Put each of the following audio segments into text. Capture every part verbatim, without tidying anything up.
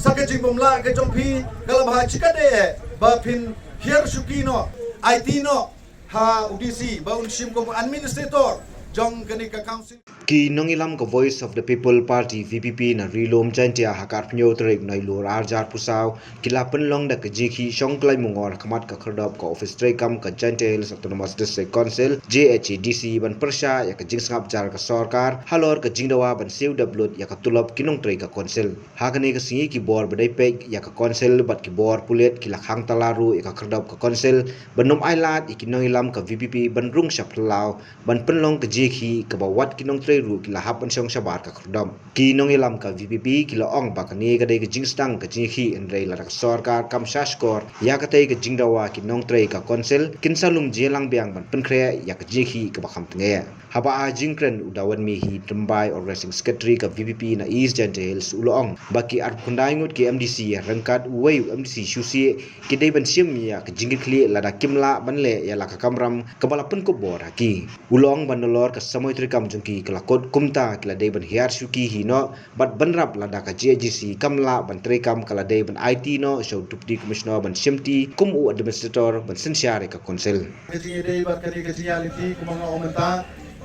Sa ka jingbymlah ka jong phi ka la bha shikatdei eh ba phin hiar shuki noh, aiti noh ha u D C ba un shim kum administrator jong kane ka council. Ki nongïalam ka Voice of the People Party, V P P, na Ri-lum Jaintia ha ka arphew hynñiew tarik Naiwieng ar hajar arphew saw ki la pynlong da ka jingïakhih shong khlaiñ mungor ha khmat ka khyrdop ka ophis treikam ka Jaintia Hills Autonomous District Council, J H A D C, ban pyrshah ïa ka jingsngap jar ka sorkar halor ka jingdawa ban siew dep lut ïa ka tulop ki nongtrei ka council. Ha kane ka sngi ki bor ba dei peit ïa ka council bad ki bor pulit ki la khang tala ruh ïa ka khyrdop ka council ban ym ailad ïa ki nongïalam ka V P P ban rung sha phyllaw ban pynlong ka jingïakhih kaba wat ki nongtrei ruh ki la hap ban shong shabar ka khyrdop. Ki nongïalam ka V P P ki la ong ba kane ka dei ka jingsdang ka jingïakhih, hynrei lada ka sorkar kam shahshkor ïa katei ka jingdawa ki nongtrei ka council, kin sa lum jingïalang biang ban pynkhreh ïa ka jingïakhih kaba kham tyngeh. Haba ai jingkren u Dawan Mihi, Tymbai Organizing Secretary ka V P P na East Jaintia Hills, u la ong ba ki arphew khyndai ngut ki M D C ryngkat uwei u M D C shuh shuh ki dei ban shim ïa ka jingkitkhlieh lada kim lah ban leh ïa la ka kamram kaba la pynkup bor ha ki. U la ong ba nalor ka samoi treikam jong ki ka la kut, kumta ki la dei ban hiar shuki hi noh bad bynrap lada ka J H A D C kam lah ban treikam ka la dei ban aiti noh sha u Deputy Commissioner ban shimti kum u administrator ban synshar ïa ka council. Ka jingïadei bad kane ka jingïaleit kumba nga ong mynta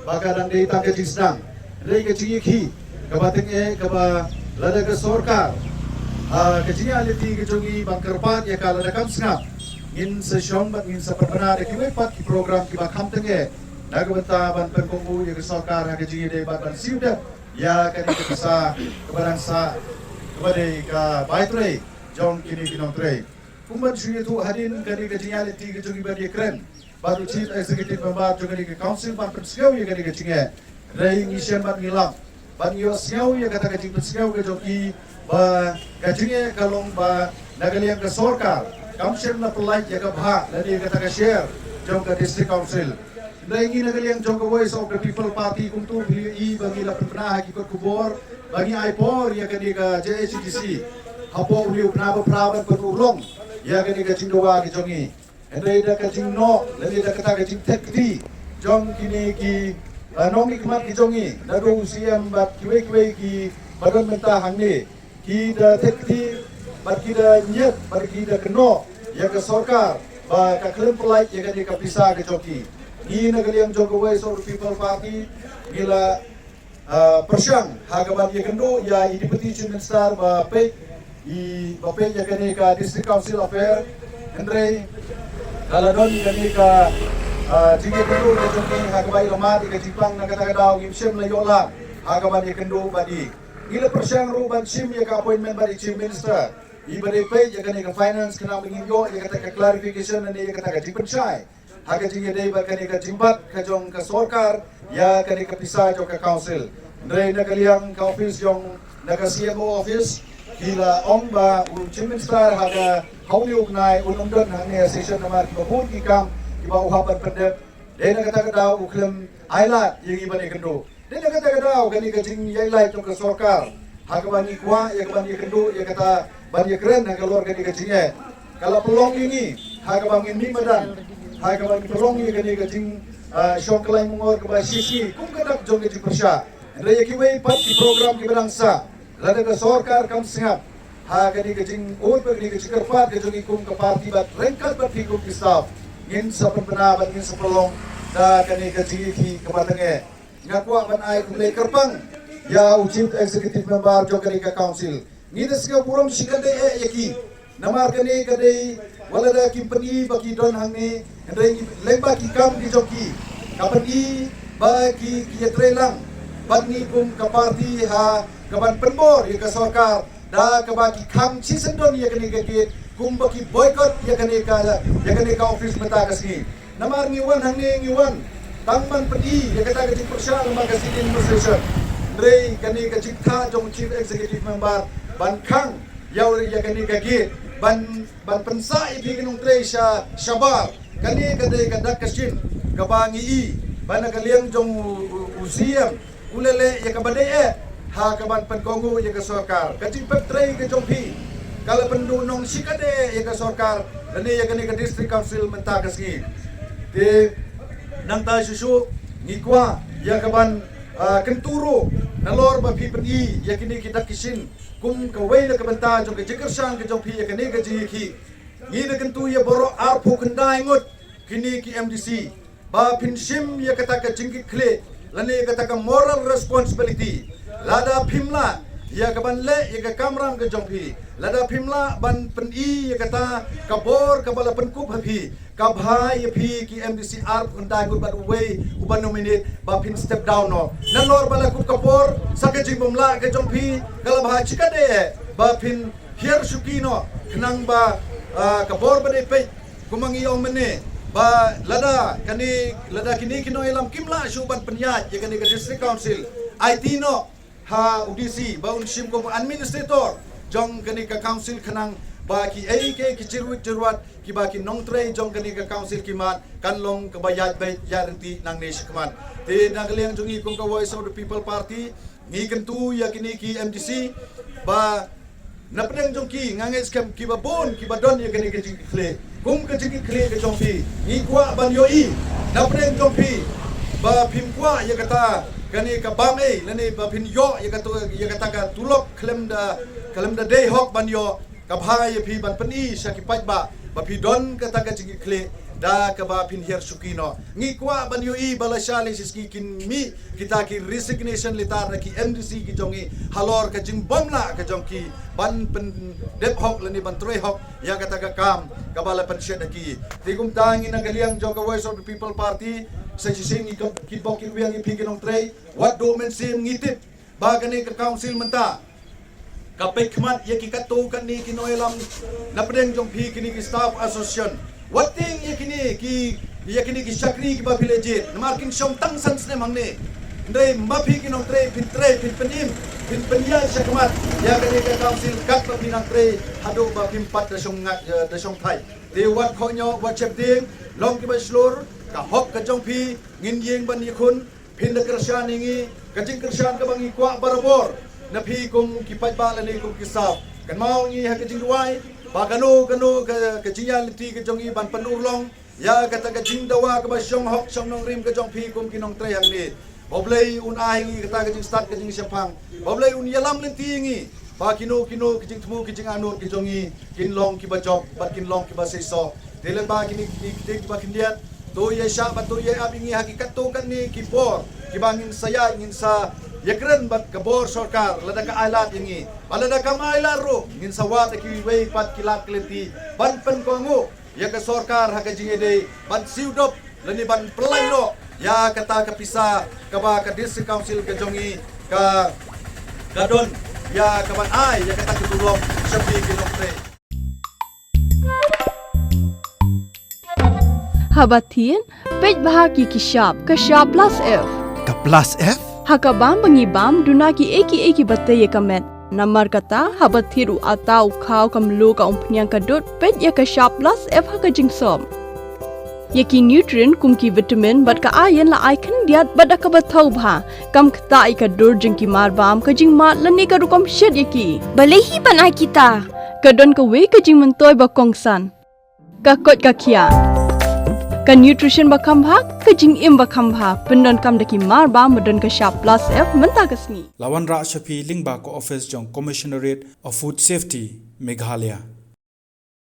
ba ka dang dei tang ka jingsdang, hynrei ka jingïakhih kaba tyngeh kaba lada ka sorkar, ah, ka jingïaleit ka jong ngi ban kyrpad ïa ka lada kam sngap, ngin sa shong bad ngin sa pynbna da kiwei pat ki program kiba kham tyngeh na ka bynta ban pynkohnguh ïa ka sorkar ha ka jingïadei bad ban siew dep ïa kane ka pisa kaba dang sah kaba dei ka bai trei jong kine ki nongtrei. Kum ban shu ïathuh hadien, kane ka jingïaleit ka jong ngi ban ïakren bad u Chief Executive Member jong kane ka council ban pynsngew ïa kane ka jingeh. Hynrei ngi shem bad ngi lap bad ngi ïohsngew ïa kata ka jingpynsngew ka jong ki ba ka jingeh ka long ba na ka liang ka sorkar kam shym la pynlait ïa ka bhah lane ïa kata ka share jong ka District Council. Hynrei ngi na ka liang jong ka Voice of the People Party, kumta phi ïohi ba ngi la pynbna ha ki kot khubor ba ngi ai por ïa kane ka J H A D C hapoh une u bnai ba phra ban pynurlong ïa kane ka jingdawa ka jong ngi. Hynrei da ka jingnoh lane da kata ka jingthep kti jong kine ki, ah, nongmihkhmat ki jong ngi, naduh u C M bad kiwei kiwei kiba don mynta hangne, ki da thep kti bad ki da ñiet bad ki da kynnoh ïa ka sorkar ba ka khlem pynlait ïa kane ka pisa ka jong ki. Ngi na ka liang jong ka Voice of the People Party ngi la, ah, pyrshang ha kaban ïakynduh ïa i Deputy Chief Minister ba peit, i ba peit ïa kane ka District Council Affair. Hynrei ka la don kane ka, ah, jingïakynduh ka jong ngi ha kaba i la mad ïa ka jingpang, na kata ka daw ngim shym la ïoh lad ha kaban ïakynduh bad i. Ngi la pyrshang ruh ban shim ïa ka appointment bad i Chief Minister, i ba dei peit ïa kane ka finance, khnang ba ngin ïoh ïa kata ka clarification lane ïa kata ka jingpynshai ha ka jingïadei bad kane ka jingbat ka jong ka sorkar ïa kane ka pisa jong ka council. Hynrei na ka liang ka office jong, na ka C M O office, ki la ong ba u Chief Minister ha ka, ha une u bnai un ym don hangne ha session namar kiba bun ki kam kiba u hap ban pyndep. Dei na kata ka daw u khlem ai lad ïa ngi ban ïakynduh. Dei na kata ka daw kane ka jingïailad jong ka sorkar ha kaba ngi kwah ïa kaban ïakynduh ïa kata ban ïakren halor kane ka jingeh, ka la pynlong ïa ngi ha kaba ngin mih madan, ha kaba ngi pynlong ïa kane ka jing, ah, shong khlaiñ mungor kaba shisngi kum ka dak jong ka jingpyrshah. Hynrei ïa kiwei pat ki program kiba dang sah, lada ka sorkar kam sngap ha kane ka jingud bad kane ka jingkyrpad ka jong ngi kum ka party bad ryngkat bad phi kum ki staff, ngin sa pynbna bad ngin sa pynlong da kane ka jingïakhih kaba tyngeh. Nga kwah ban ai khublei kyrpang ïa u Chief Executive Member jong kane ka council. Ngi da sngewburom shikatdei eh ïa ki. Namar kane ka dei, wat lada kim pyni ba ki don hangne, hynrei ngi, lyngba ki kam ki jong ki, ka pyni ba ki, ki ïatrei lang bad ngi kum ka party ha kaban pynbor ïa ka sorkar da kaba ki khang shisyndon ïa kane ka gate, kumba ki boycott ïa kane ka, ïa kane ka office mynta ka sngi. Namar ngi wan hangne, ngi wan tang ban pyni ïa kata ka jingpyrshah lyngba ka sitting administration. Hynrei kane ka jingthoh jong Chief Executive Member ban khang ïa u, ïa kane ka gate, ban, ban pynsah ïa phi ki nongtrei sha, shabar. Kane ka dei ka dak ka shin kaba ngi i ba na ka liang jong u, u, u C M u leh leh ïa kaba dei eh ha kaban pynkohnguh ïa ka sorkar. Ka jingpep trei ka jong phi ka la pynduhnong shikatdei eh ïa ka sorkar lane ïa kane ka District Council mynta ka sngi. Te nangta shuh shuh ngi kwah ïa kaban, ah, kyntu ruh nalor ba phi pyni ïa kine ki dak ki shin kum kawei na ka bynta jong ka jingkyrshan ka jong phi ïa kane ka jingïakhih. Ngi da kyntu ïa baroh arphew khyndai ngut kine ki M D C ba phin shim ïa kata ka jingkitkhlieh lane ïa kata ka moral responsibility. Lada phim lah ïa ka ban leh ïa ka kamram ka jong phi, lada phim lah ban pyni ïa kata ka bor kaba la pynkup ha phi, ka bha ïa phi ki M D C arphew khyndai ngut bad uwei uba nominate ba phin step down noh. Nalor ba la kup ka por, sa ka jingbymlah ka jong phi ka la bha shikatdei ba phin hiar shuki noh, khnang ba, ah, ka bor ba dei peit, kum ma ngi ong mynne, ba lada kane, lada kine ki nongïalam kim lah shuh ban pynïaid ïa kane ka District Council, aiti noh ha u D C ba un shim kum administrator jong kane ka council, khnang ba kiei kiei ki jyrwit jyrwat kiba ki nongtrei jong kane ka council ki mad, kan long kaba ïaid beit ïaid ryntih nangne shakhmat. Te na ka liang jong ngi kum ka Voice of the People Party, ngi kyntu ïa kine ki M D C ba na pdeng jong ki, nga ngeit skhem kiba bun kiba don ïa kane ka jingkitkhlieh kum ka jingkitkhlieh ka jong phi, ngi kwah ban ïohi na pdeng jong phi ba phim kwah ïa kata kane ka bam ei, lane ba phin ïoh ïa kata, ïa kata ka tulop khlem da, khlem da dei hok ban ïoh. Ka bha ïa phi ban pyni sha ki paidbah ba phi don kata ka jingkitkhlieh da kaba phin hiar shuki noh. Ngi kwah ban ïohi ba lashai lashisngi kin mih kita ki resignation letter na ki M D C ki jong ngi halor ka jingbymlah ka jong ki ban pyndep hok lane ban trei hok ïa kata ka kam kaba la pynshet ha ki. Te kumta ngi na ka liang jong ka Voice of the People Party, sa shisien ngi kin bok kin wiang ïa phi ki nongtrei, wat duh mynsiem, ngi tip ba kane ka council mynta ka peit khmat ïa ki katto katne ki nongïalam na pdeng jong phi kine ki staff association. Wat tieng ïa kine ki, ïa kine ki shakri kiba phi la jied, namar kin shong tang san snem hangne. Hynrei ma phi ki nongtrei phin trei, phin pynim, phin pynïaid shakhmat ïa kane ka council katba phi nang trei haduh ba phim pat da shong nga-, eh, da shong thait. Te wat khohñioh, wat sheptieng, long kiba shlur, ka hok ka jong phi ngin ïeng ban ïakhun. Phin da kyrshan ïa ngi, ka jingkyrshan kaba ngi kwah barabor na phi kum ki paidbah lane kum ki staff. Kynmaw ngi ha ka jingduwai ba kano kano ka, ka jingïaid lynti ka jong ngi ban pynurlong ïa kata ka jingdawa kaba shong hok shong nongrim ka jong phi kum ki nongtrei hangne. Ba U Blei un ai ngi kata ka jingstad ka jingshemphang, ba U Blei un ïalam lynti ïa ngi ba kino kino ki jingthmu ki jinganur ki jong ngi kin long kiba jop bad kin long kiba seisoh. Te lyngba kine ki ktien kiba khyndiat, to ïa shah bad to ïa ap ïa ngi ha ki katto katne ki por kiba ngin sa ïaid, ngin sa ïakren bad ka bor sorkar lada ka ailad ïa ngi. Bad lada kam ailad ruh, ngin sa wad da kiwei pat ki lad ki lynti ban pynkohnguh ïa ka sorkar ha ka jingïadei ban siew dop lane ban pynlait noh ïa kata ka pisa kaba ka District Council ka jong ngi ka, ka don ïa ka ban ai ïa kata ka tulop sha phi ki nongtrei. Haba thied, peit bha ki ki shap, ka shap plus F. Ka plus F? Ha ka bam ba ngi bam, duna kiei kiei kiba tei ïa ka met. Namar kata, haba thied u atta, u khaw, ka mluh, ka umphniang, ka dud, peit ïa ka shap plus F ha ka jingsop. Ïa ki nutrient kum ki vitamin bad ka iron la ai khyndiat bad da kaba thaw bha. Kam ktah ïa ka dur jong ki mar bam, ka jingmad lane ka rukom shet ïa ki. Balei hi ban ai kita? Ka don kawei ka jingmyntoi ba kongsan. Ka koit ka khiah. Ka nutrition ba kham bha, ka jingim ba kham bha. Pyndonkam da ki mar bam ba don ka shap plus F mynta ka sngi. La wanrah sha phi lyngba ka office jong Commissionerate of Food Safety, Meghalaya.